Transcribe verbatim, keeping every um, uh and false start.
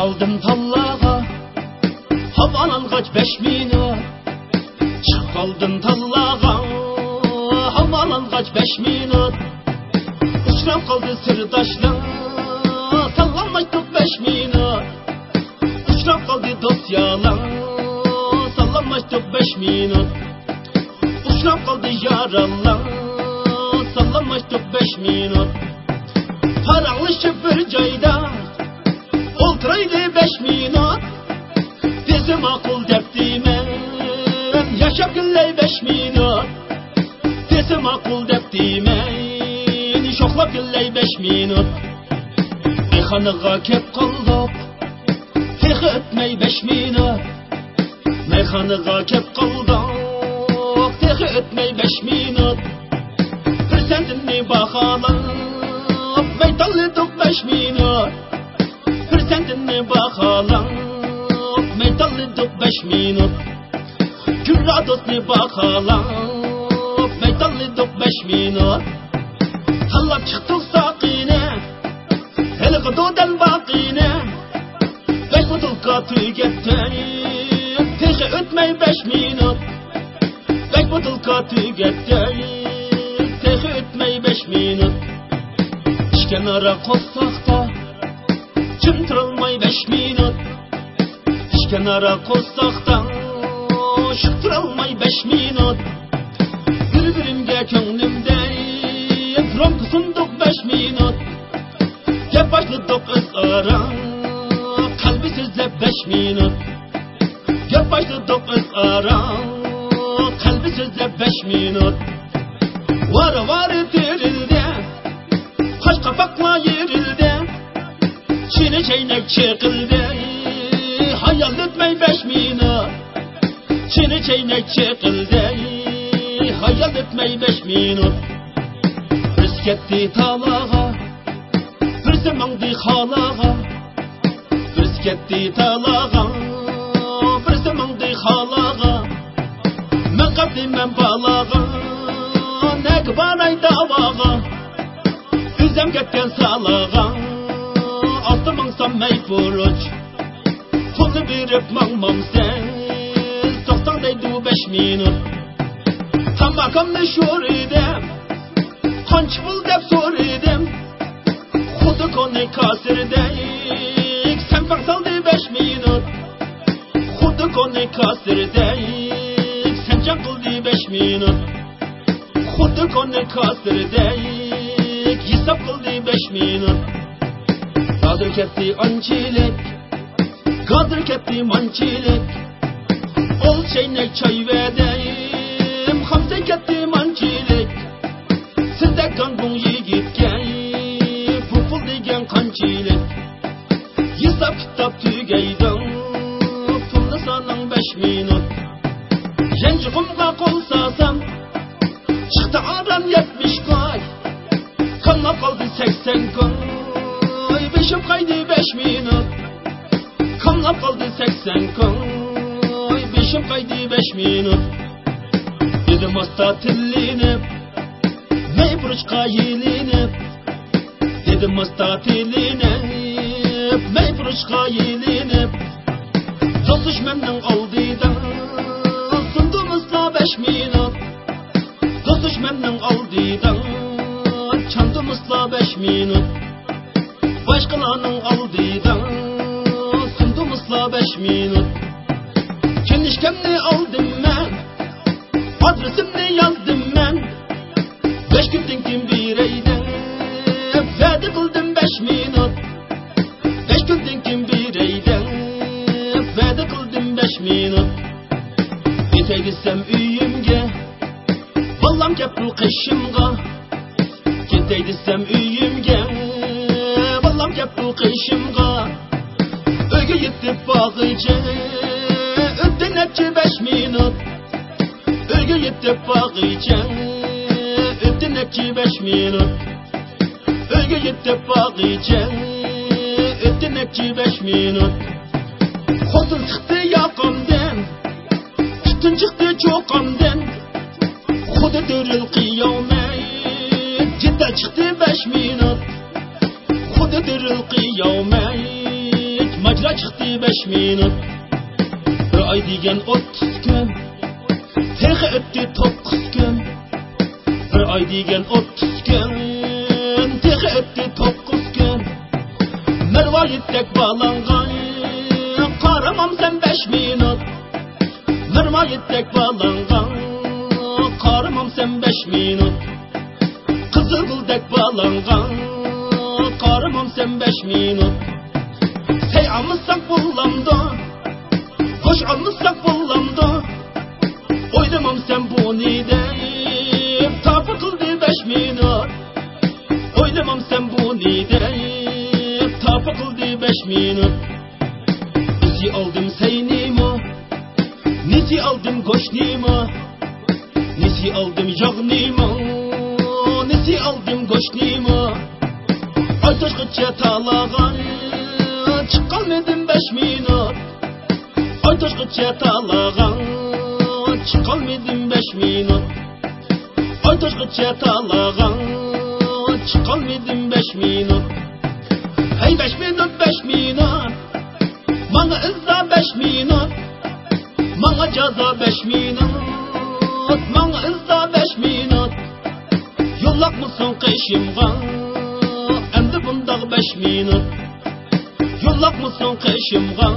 قالدىم تاللاغا، ھاۋالانغاچ بەش مىنۇت. چىقىپ قالدىم تاللاغا، ھاۋالانغاچ بەش مىنۇت. ئۇچراپ قالدى سىرداشلار، سالاملاشتۇق بەش مىنۇت. ئۇچراپ قالدى دوست-يارلار، سالاملاشتۇق بەش مىنۇت. ئۇچراپ قالدى يارانلار، سالاملاشتۇق بەش مىنۇت. پاراڭلىشىپ بىر جايدا ئولتۇرايلى بەش مىنۇت. دېسە ماقۇل دەپ دېمەن، ياشاپ كۈنلەي بەش مىنۇت. دېسە ماقۇل دەپ دېمەن، شوخلاپ كۈنلەي بەش مىنۇت. مەيخانىغا كەپ قالدۇق، تېخى ئۆتمەي بەش مىنۇت. مەيخانىغا كەپ قالدۇق، تېخى ئۆتمەي بەش مىنۇت. پىرسەنتنى باخالاپ مەيدانلىدۇق بەش مىنۇت. پىرسەنتنى باخالاپ مەيدانلىدۇق بەش مىنۇت. گۈمرا دوستنى باخالاپ مەيدانلىدۇق بەش مىنۇت. تاللاپ چىقتۇق ساقىنى، ھېلىقى دودەن باقىنى. بەش بوتۇلكا تۈگەتتى، تېخى ئۆتمەي بەش مىنۇت. بەش بوتۇلكا تۈگەتتى، تېخى ئۆتمەي بەش مىنۇت. ئىچكەن ھاراق قورساقتا، جىم تۇرالماي بەش مىنۇت. ئىچكەن ھاراق قورساقتا، شىق تۇرالماي بەش مىنۇت. بىر-بىرىمگە كۆڭلۈمدە رومكا سۇندۇق بەش مىنۇت. گەپ باشلىدۇق ئۆزئارا، قەلبى سۆزلەپ بەش مىنۇت. گەپ باشلىدۇق ئۆزئارا، قەلبى سۆزلەپ بەش مىنۇت. ۋارا-ۋارا تىرىلدى، قاش قاپاقلار يېرىلدى. چىنە چەينەك چېقىلدى، ھايال ئۆتمەي بەش مىنۇت. چىنە چەينەك چېقىلدى، ھايال ئۆتمەي بەش مىنۇت. بىرسى كەتتى تالاغا، بىرسى ماڭدى خالاغا. بىرسى كەتتى تالاغا، بىرسى ماڭدى خالاغا. مەن قاپتىمەن بالاغا، نەگە باراي داۋاغا؟ ئۆزۈم كەتكەن سالاغا، ئاستا ماڭسام مەيپۇرۇچ. پۇلنى بېرىپ ماڭمامسەن، توختاڭ دەيدۇ بەش مىنۇت. تاماكامنى شورىدىم، قانچە پۇل دەپ سورىدىم. خۇددى كونا كاسىردەك سەنپەڭ سالدى بەش مىنۇت. خۇددى كونا كاسىردەك سەنجاڭ قىلدى بەش مىنۇت. خۇددى كونا كاسىردەك ھېساب قىلدى بەش مىنۇت. ھازىر كەتتى ئانچىلىك، گازىر كەتتى مانچىلىك. ئول چەينەك چاي بەردىم، خامسەي كەتتى مانچىلىك. سىزدەك گاندۇڭ يىگىتكە بۇ پۇل دېگەن قانچىلىك؟ ھېساب-كىتاب تۈگەيدۇ، پۇلنى ساناڭ بەش مىنۇت. يانچۇقۇمغا قول سالسام، چىقتى ئاران يەتمىش كوي. كاملاپ قالدى سەكسەن كوي، بېشىم قايدى بەش مىنۇت. كاملاپ قالدى سەكسەن كوي، بېشىم قايدى بەش مىنۇت. دېدىم ئاستا تىللىنىپ، مەيپۇرۇچقا يېلىنىپ. دېدىم ئاستا تىللىنىپ، مەيپۇرۇچقا يېلىنىپ. دوستۇش مەننىڭ ئالدىدا سۇندۇمىسلا بەش مىنۇت. دوستۇش مەننىڭ ئالدىدا چاندۇمىسلا بەش مىنۇت. باشقىلارنىڭ ئالدىدا سۇندۇمىسلا بەش مىنۇت. كىنىشكامنى ئالدىم مەن، ئادرېسىمنى يازدىم مەن. بەش كۈندىن كېيىن بېرەي دەپ ۋەدە قىلدىم بەش مىنۇت. بەش كۈندىن كېيىن بېرەي دەپ ۋەدە قىلدىم بەش مىنۇت. يېتەي دېسەم ئۆيۈمگە، بالام كەپتۇ قېشىمغا. كېتەي دېسەم ئۆيۈمگە، بالام كەپتۇ قېشىمغا. ئۆيگە يېتىپ بارغىچە ئۆتتى نەچچە بەش مىنۇت. ئۆيگە يېتىپ بارغىچە ئۆتتى نەچچە بەش مىنۇت. ئۆيگە يېتىپ بارغىچە ئۆتتى نەچچە بەش مىنۇت. خوتۇن چىقتى ياقامدىن، تۈتۈن چىقتى چوقامدىن. خۇددى دۆرۈل قىيامەت، جېدەل چىقتى بەش مىنۇت. خۇددى دۆرۈل قىيامەت، ماجىرا چىقتى مىنۇت. بىر ئاي دېگەن ئوتتۇز كۈن، تېخى ئۆتتى توققۇز كۈن. بىر ئاي دېگەن ئوتتۇز كۈن، تېخى ئۆتتى توققۇز كۈن. مەرۋايىتتەك بالاڭغا قارىمامسەن بەش مىنۇت. مەرۋايىتتەك بالاڭغا قارىمامسەن بەش مىنۇت. قىزىلگۈلدەك بالاڭغا قارىمامسەن بەش مىنۇت. سەي ئالمىساق بولامدۇ؟ گۆش ئالمىساق بولامدۇ؟ ئويلىمامسەن بۇنى دەپ تاپا قىلدى بەش مىنۇت. ئويلىمامسەن بۇنى دەپ تاپا قىلدى بەش مىنۇت. نېسى ئالدىم سەينىمۇ، نېسى ئالدىم گۆشنىمۇ، نېسى ئالدىم ياغنىمۇ، نېسى ئالدىم گۆشنىمۇ. ئاي توشقىچە تالاغا چىقالمىدىم بەش مىنۇت. ئاي توشقىچە تالاغا چىقالمىدىم بەش مىنۇت. ئاي توشقىچە تالاغا چىقالمىدىم بەش مىنۇت. ھەي بەش مىنۇت، بەش مىنۇت، ماڭا ئىزدا بەش مىنۇت. ماڭا جازا بەش مىنۇت، ماڭا ئىزدا بەش مىنۇت. يوللاقمىسۇن قېشىمغا ئەمدى بۇنداق بەش مىنۇت. يوللاقمىسۇن قېشىمغا